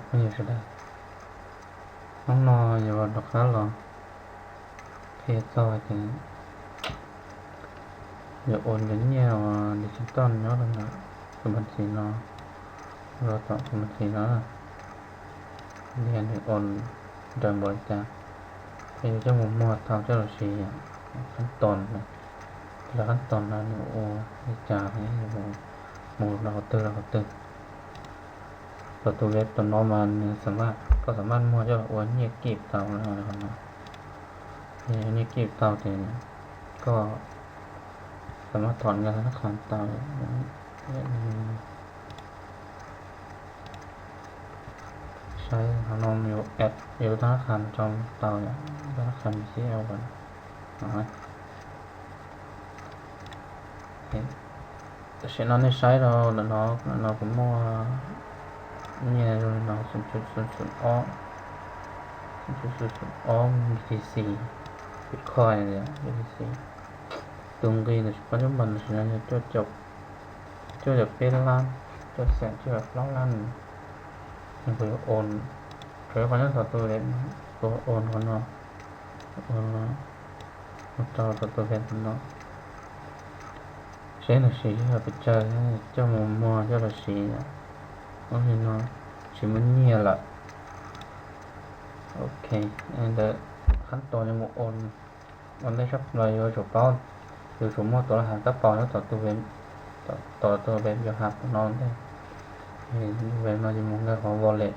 Phooj ywg sawv daws, hnub no yuav rov qab los qhia txog hais tias yuav ua cov nyiaj uas digital nyob rau ntawm tus npam txiv no, rau tom tus npam txiv no, tias nws ua raws npaum li cas, es yuav coj mus muag tau coj los siv, qhab tos, lawv qhab tos no nws ua li cas, mus rau qhov twg rau qhov twg. Rau tus web tom no mas nws, koj xam maj muag coj los ua nyiaj kib tau no. Nyiaj kib tau ces koj xam maj thom nkaj thab nab qhas tau. Saib qhov no yuav thab nab qhas rau tau, thab nab qhas BCL no. Tam sim no nej saib rau ntawm no, ntawm no kuv muaj nyiaj zoo li no, xum xum ob, xum xum ob BTC, Bitcoin, BTC. Tus nqi ntawm tsis pab cub npas ntawm sim no yog cuaj caum peb lab, cuaj xeem cuaj caum plaub lab. Kuv yuav ua, kuv yuav qhov nyob tom tus, kuv ua qhov no, ua rau tom tus no. Seb nws siv yog pes tsawg, coj mus muag coj los siv. Ua li no tsis muaj nyiaj lawm. Ok, ntawd qhab tos yuav mus ua, ua ntej sab plaws yuav tsum paub, yuav tsum muaj tus laj hav kab paus nyob tom tus web, tom tus web yuav hav no ntej. Web no ces mus nkag qhov wallet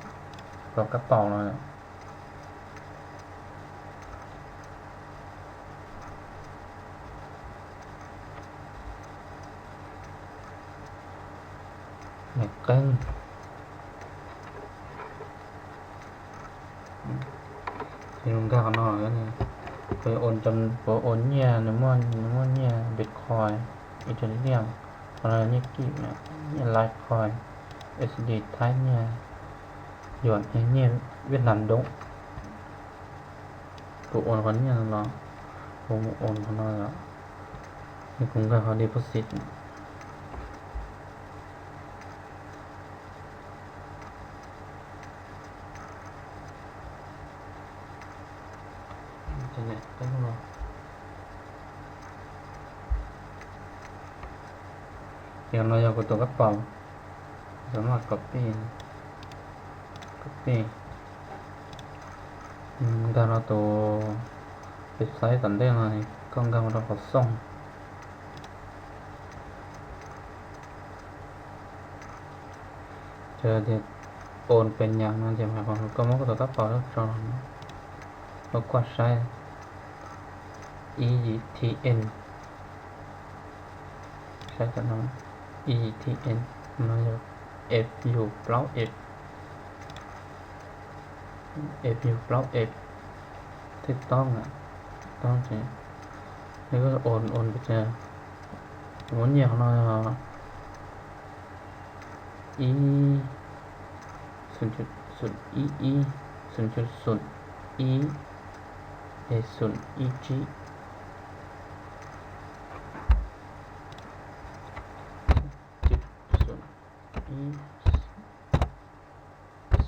rau kab paus no. Qeeb, ces mus nkag qhov no, kuv ua nyiaj, nws muaj, nws muaj nyiaj Bitcoin, Ethereum, qhov no nyiaj kib, nyiaj Litecoin, USD Thaib, nyiaj yuan, nyiaj Vietnam đồng. Kuv ua qhov nyiaj no, kuv mus ua qhov no, kuv nkag qhov deposit. Ces no yog kuv tus kab paus, kuv mam copy, copy nkag rau tus website tom ntej no, koj nkag mus rau qhov xoo. Ces tias ua pes nyas no ces koj muab koj tus kab paus tso no, koj kuaj saib, E T N, saib tom no, E T N, no yog F U plaub F, F U plaub F, thib toob, toob ces, ua ua pes tsawg, muab nyiaj qhov no yog ib, xum ib ib, xum xum ib, es xum ib tsib, xum ib,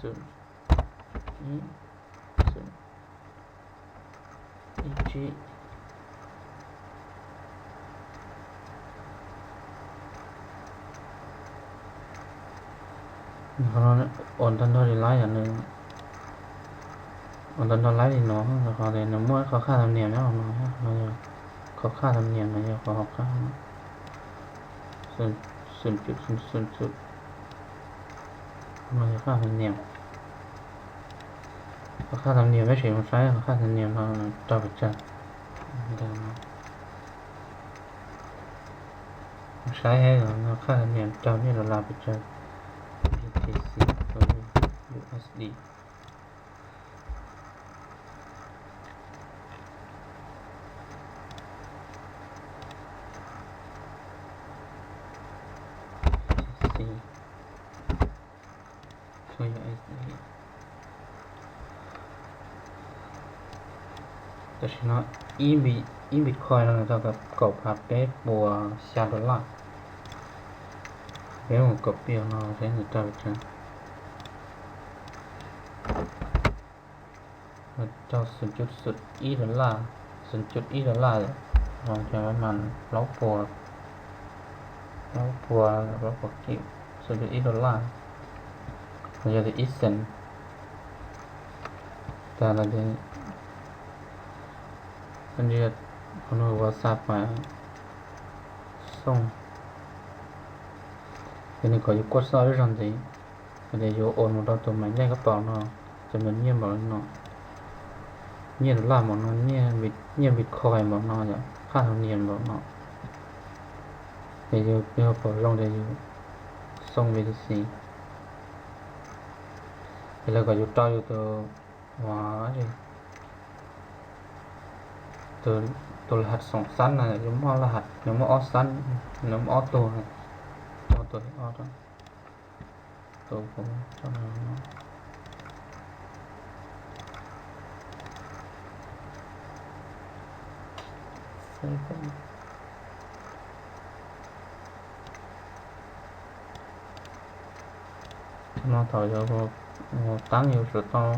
xum ib, xum ib tsib. Qhov no ua ntau ntau li laib yom, nws ua ntau ntau laib li no, rau qhov tias nws muaj ib qho khaj tham niam nyob hauv no, no yog qhov khaj tham niam, no yog qhov hauv qab, xum xum xum xum, no yog khaj tham niam. Qhov khaj tham niam peb sim mus saib qhov khaj tham niam no raug pes tsawg. Mus saib no khaj tham niam raug nyiaj dollar pes tsawg, B T C, U S D. Tam sim no ib Bitcoin no nws tau kaum phav peb puas xya dollar. Peb mus copy no saib nws raug pes tsawg. Rau xum cum xum ib dollar, xum cum ib dollar, ces mas plaub puas, plaub puas, plaub puas kim, xum cum ib dollar, yog tias ib xees. Tas no ces ntsia qhov no WhatsApp mas xoo, ces nws kom yus kuaj xoj ib zaug ntxiv, hais tias yuav ua mus rau tus maim lej kab paus no, ces nws nyiaj npaum li no, nyiaj dollar npaum no, nyiaj Bitcoin npaum no, yog qhaj hauv nias npaum no, ces yus yog pom zoo ces yus xoo B T C. Ces lawv kom yus rau yus tus, tus, tus laj has xoom xab na, yus muaj laj has, nws muaj ob xab, nws muaj ob tug, ob tug, ob rau, tus, no thaum yus taab yus tsum tau,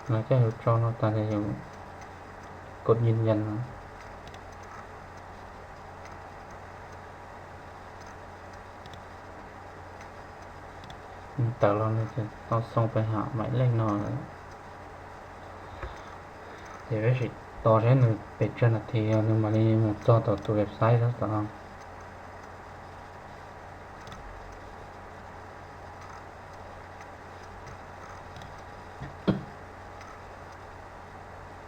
no coj yus tso no tas ces yus kod yij yas no. Tawm los nws tau xoo pes ham maim lej no lawm. Ces peb sim tos saib nws pes tsawg nas this nws mam li mus txog tom tus website sab tom no.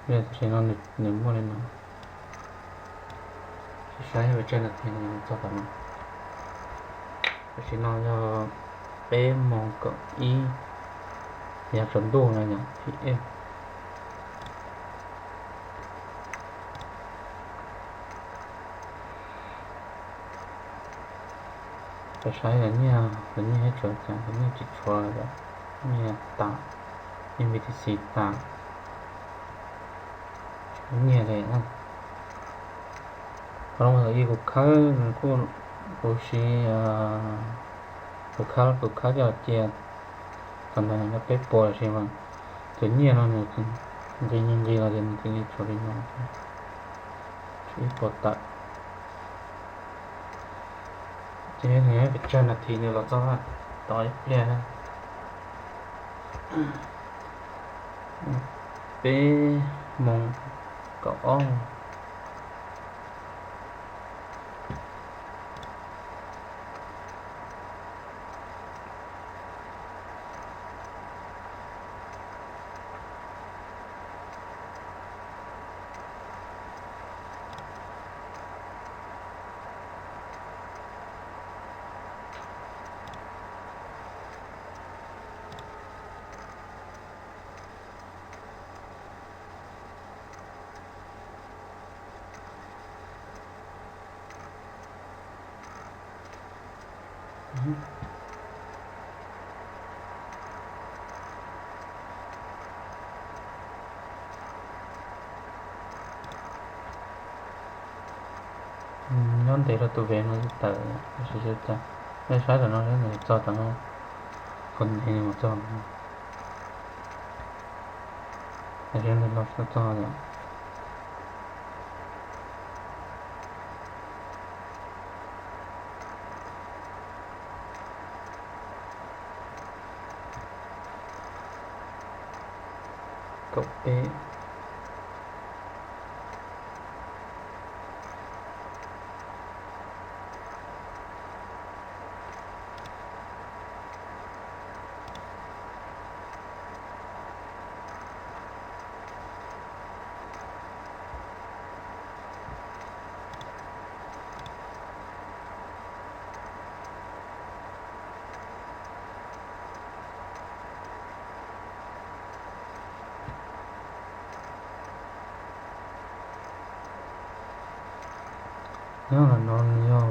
Tam sim no nws muaj li no, saib pes tsawg nas this nws mus txog tom no. Tam sim no yog peb moos kaum ib, yog tsaus ntuj no yog thib ej. Peb saib lawv nyiaj, lawv nyiaj tsis tshuav, lawv nyiaj tsis tshuav, nyiaj tas, nyiaj B T C tas, nyiaj li. Qhov no yog ib kuv khawb, kuv siv, kuv khawb, kuv khawb coj cia tau ntawd peb puas los sis mas tus nyiaj no nws nqi nqi los ces nws cia li tshuav li no, tshuav ib puas tawm. Ces nws pes tsawg nas this nws los txog, tos ib pliag. Peb moos kaum ob. Nyob ntev rau tus vev no tawm, tab sis cas nej saib tam no, nws txog tam no, qhov ntev nws mus txog no, tab sis nws los txog yom. Kaum peb. Nyob ntawm no nws yog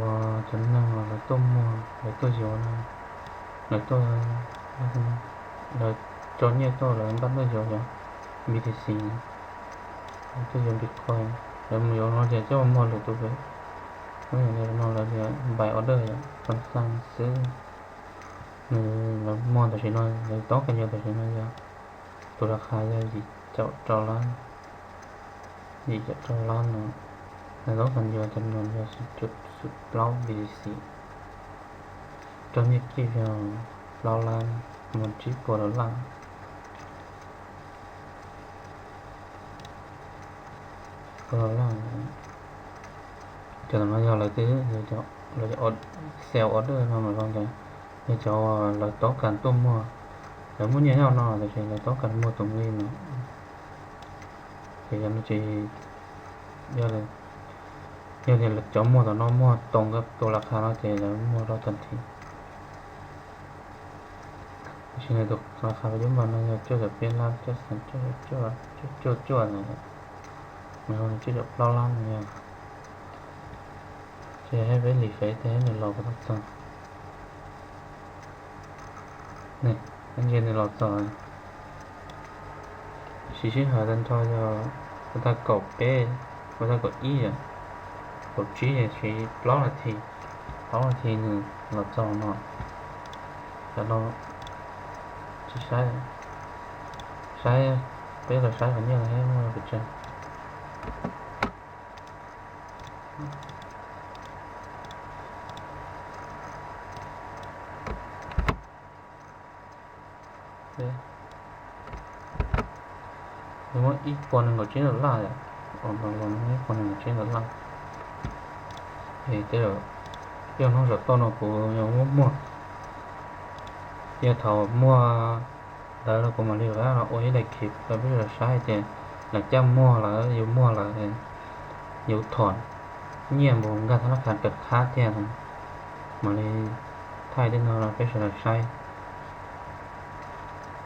cov neeg uas lawv tuaj muag, lawv tuaj yuav no, lawv tuaj, lawv tso nyiaj tuaj, lawv npaj tuaj yuav cov B T C, lawv tuaj yuav Bitcoin, lawv mus yuav no ces coj muag lwm tus pem. Tab sis no lawv tias buy order yom, confirm xwb. Nws, lawv muag tam sim no, lawv tau qhia yuav tam sim no yog Tus las khas yog yim caum rau lab, yim caum rau lab no. Nws toob kas yuav cov no yog xya caum plaub B T C, rau nyiaj kij yog plaub lab mus tsib puas dollar. Dollar. Cov no yog lawv twb, lawv sell order no mas zoo ntawd, yog cov lawv toob kas tuaj muag, lawv muaj nyiaj nyob no tiam sis lawv toob kas muag tus nqi no. Ces yog no ces, yog tias lawv cov muag tom no muag too tus las khas no ces lawv muag rau tag nrho. Tiam sis nws tus las khas peb cub npas no yog cuaj caum peb lab, cuaj xees cuaj cuaj cuaj cuaj na, nws ho cuaj caum plaub lab no yog. Ces yog peb lim fev tej nws los puas tau txog. Ne, ib ntsis nws los txog. Siv sij hawm tag nrho yog ua tag kaum peb, ua tag kaum ib, kaum tsib, siv plaub nas this, plaub nas this nws los txog no. Cov no tsis saib, saib, peb los saib qhov nyiaj no muaj pes tsawg. Muab ib puas nees nkaum tsib dollar, ib puas nees nkaum tsib dollar. Tej zaum hnub saum toj no kuv yuav muab muag, yog thaum muag ntawd los kuv mam li rov qab los ua ib daim clip rau peb sawv daws saib tias lawv caj muag lawm, yus muag lawm, yus thom nyiaj mus nkag thab laj khas raws qab tiag no, mam li thaij tej no rau peb sawv daws saib.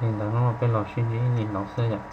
Li ntawd hnub no peb los sib ntsib li no xwb yom.